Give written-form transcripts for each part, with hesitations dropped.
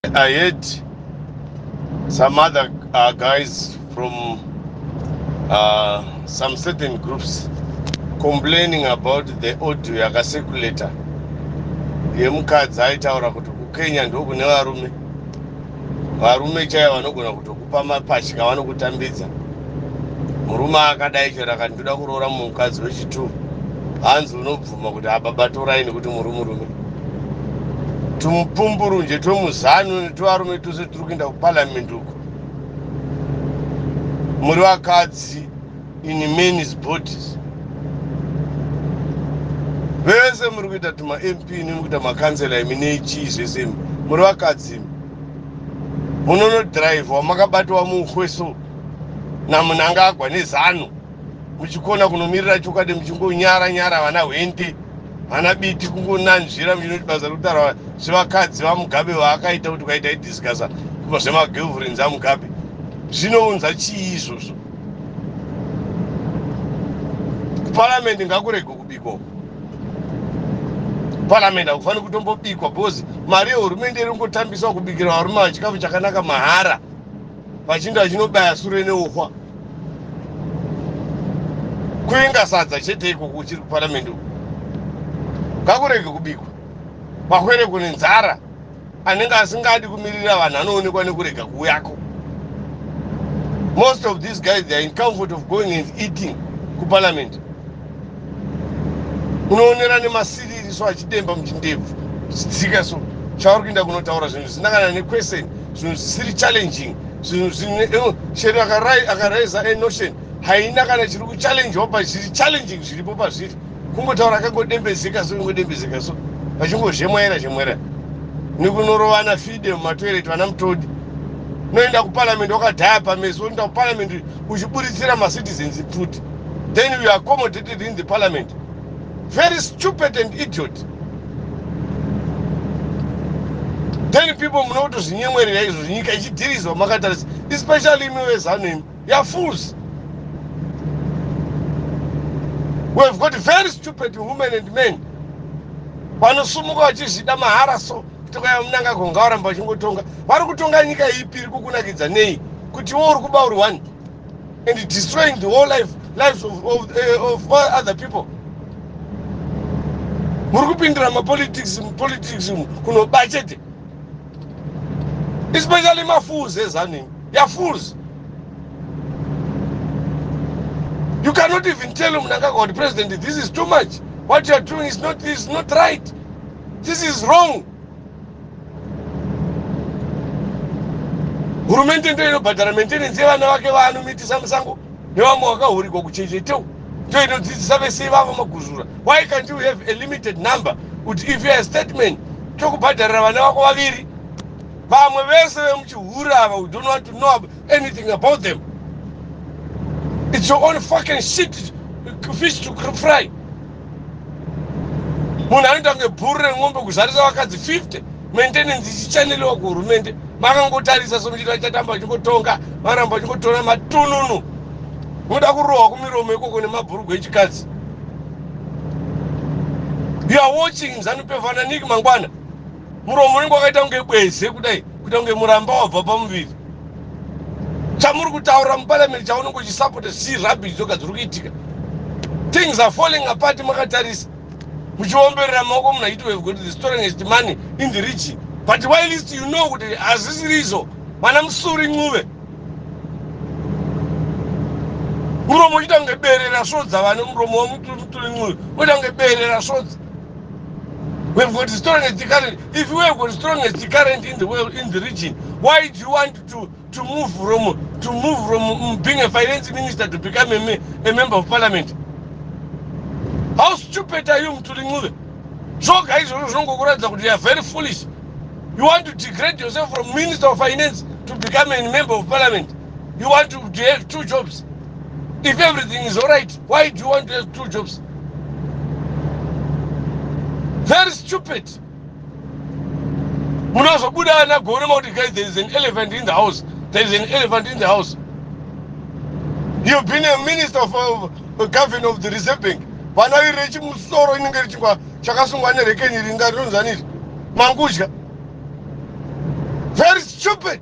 I heard some other guys from some certain groups complaining about the audio yakacirculator yemukadzi aitaura kuti kuKenya ndokune varume, varume chaivo vanogona kutokupa mapatya, vanokutambidza. Murume akadai chero akati ndoda kuroora mukadzi wechi2, hanzi unobvuma kuti ababa torai nekuti muri murume. Tumupumburunje twemuzanu netwevarume twose turi kuenda kuparliament uku, muri vakadzi in men's bodies. Vese muri kuita tumaMP nemukuita makansela imi nechii, zvese imi muri vakadzi imi. Munonodhiraivhwa makabatwa muhweso naMunangagwa nezanu, muchikona kunomirira chokwadi, muchingonyara nyara vana Hwende, vana Biti, kungonanzvira muchinoti basa rekutaura zvevakadzi vaMugabe vaakaita kuti kwaita idiscussa zvemagirlfriends aMugabe. Zvinounza chii izvozvo kuparamendi? Ngakurege kubikwa paramendi, hakufaniri kutombobikwa because mari yehurumende iri kungotambiswa kubikira varume vachikafu chakanaka mahara, vachinda vachinobaya sure neuhwa kuinga sadza chete ikoko. Uchiri kuparamendi uku, ngakurege kubikwa, vakwere kune nzara. Anenge asingadi kumirira vanhu anoonekwa nekurega kuuyako. Most of these guys, they are in comfort of going and eating kuparliament. Unoonera nemasiriri so, achidemba muchindebvu chidzika so, chauri kuenda kunotaura zvinhu zvisina kana nequestion, zvinhu zvisiri challenging, zvinhu zvine chero akaraisa a notion haina kana chiri kuchallengewa pazviri challenging zviripo pazviri. Kungotaura akangodembezeka so, ingodembezeka so, vachingozhemwaira zhemwaira nekunorovana fide mumatoireti. Vana mutodi unoenda kuparliament wakadhaya pameso, unoenda kuparliament uchiburitsira macitizens pfuti, then you are accommodated in the parliament. Very stupid and idiot. Then people munokutozvinyemwerera izvozvo, nyika ichidhirizwa makatarisa, especially imi vezanu imi ya fools. We have got very stupid women and men vanosumuka vachizvida mahara so, kuti kwaya Munangagwa ngavaramba vachingotonga. Vari kutonga nyika ipi? Iri kukunakidza nei kuti iwo uri kuba uri one and destroying the whole lives of all other people? Muri kupindira mapolitics, politics kunoba chete, especially mafools ezanu ya fools. You cannot even tell Mnangagwa kuti, "President, this is too much. What you are doing is not right. This is wrong." Hurumende ndo inobhadhara maintenance yevana vake vaanomitisa musango nevamwe vakahurikwa kuchecheteu, ndo inodzidzisa vese ivavo maguzvura. Why can't you have a limited number, kuti if you are a statement, tokubhadharira vana vako vaviri, vamwe vese vemuchihura ava, we don't want to know anything about them? It's your own fucking shit fish to fry. Munhu anoita kunge bhuru remombe kuzvarisa vakadzi 50, maintenance ichichaneliwa kuhurumende, makangotarisa somuchiti vachatamba vachingotonga, varamba vachingotora matununu. Munoda kurohwa kumiromo ikoko nemabhurugu echikadzi. You are watching ZANU PF ananiki mangwana muromo unenge wakaita kunge bweze kudai, kuita kunge muramba wabva pamuviri. Chamuri kutaura muparliament, chaunenge uchisapota, si rubbish dzoga dziri kuitika. Things are falling apart makatarisa, muchiomberera maoko. Munhu achiti, "We've got the strongest money in the region," but whilst you know kuti hazvisiri izvo. Vana Musuri Ncube, muromo uchiita kunge bere rasvodza. Vane muromo waMutuli Ncube uita kunge bere rasvodza. "We've got the strongest current." If we have got the strongest current in the world, in the region, why do you want to move from being a finance minister to become a member of parliament? How stupid are you, Mthuli Ncube? Zvoga izvozvo zvinongokuratidza kuti you are very foolish. You want to degrade yourself from minister of finance to become a member of parliament. You want to have two jobs. If everything is all right, why do you want to have two jobs? Very stupid. Munozobuda ana gore makuti, "Guys, there is an elephant in the house. There is an elephant in the house." You've been a minister of governor of the Reserve Bank. Vana iri rechimusoro inenge richingwa chakasungwa nerekeni ringa rinonzaniri mangudya. Stupid,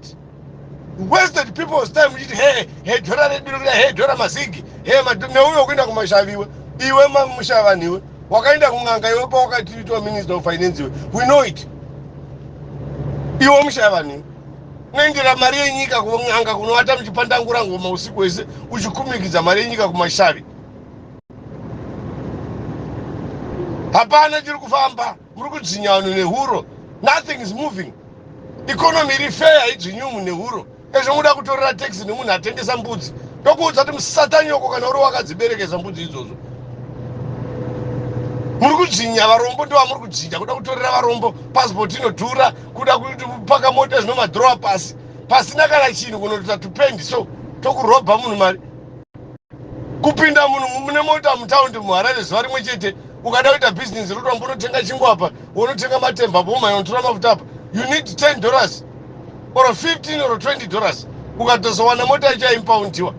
wasted people's time uchiti, "He he, dhora redu rikuda, he dhora mazigi, he." Neuyo kuenda kumashaviwe iwe, mushavaniwe wakaenda kun'anga iwe pawakatiitwa Minister of Finance iwe. We know it. Iwe mushavaniwe unoendera mari yenyika kun'anga, kunovata muchipandangura ngoma usiku wese uchikumikidza mari yenyika kumashavi. Hapana chiri kufamba, muri kudzvinya vanhu nehuro. Nothing is moving. Economy iri fair haidzvinyi nehuro. Ezvo muda kutorera tax nemunhu atengesa mbudzi. Ndokuudza kuti musatanyoko kana uri wakadziberekesa mbudzi idzodzo. Muri kudzvinya varombo, ndovamuri kudzvinya. Kuda kutorera varombo pasipoti inodhura, kuda kupaka mota zvinomadhirowa pasi pasina kana chinhu, kunotota tupendi so tokurobha munhu mari. Kupinda munhu mune mota mutaundi muHarare zuva rimwe chete, ukada kuita bhizinesi rotombo unotenga chingwa apa, unotenga matemba apa, umhanya unotora mafuta apa, you need $10 or 15 or $20. Ukatozowana mota yacho yaimpoundiwa.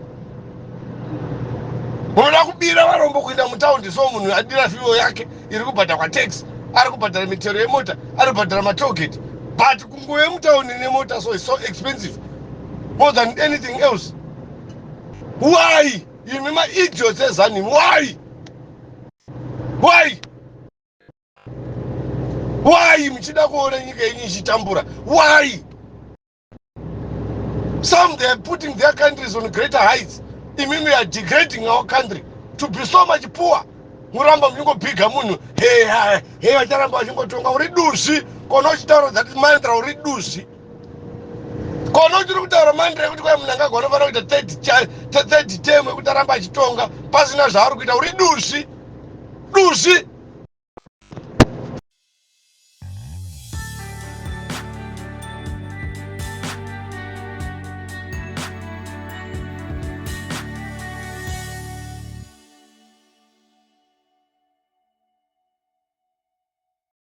Munoda kubira varombo kuenda mutaundi. So munhu adira fuel yake iri kubhadharwa tax, ari kubhadhara mitero yemota, ari kubhadhara matollgate, but kunguva yemutaundi nemota so is so expensive more than anything else. Why, imi maidiots eZANU? Why, why, why muchida kuona nyika yenyu ichitambura? Why? Some, they are putting their countries on greater heights. Imimi are degrading our country to be so much poor. Muramba muchingobhiga munhu, "He he, vacharamba vachingotonga." Uri duzvi kona uchitaura that mantra. Uri duzvi kona uchiri kutaura mantra yekuti kwai Mnangagwa anofanira kuita third term, yekuti aramba achitonga pasina zvaari kuita. Uri duzvi, duzvi.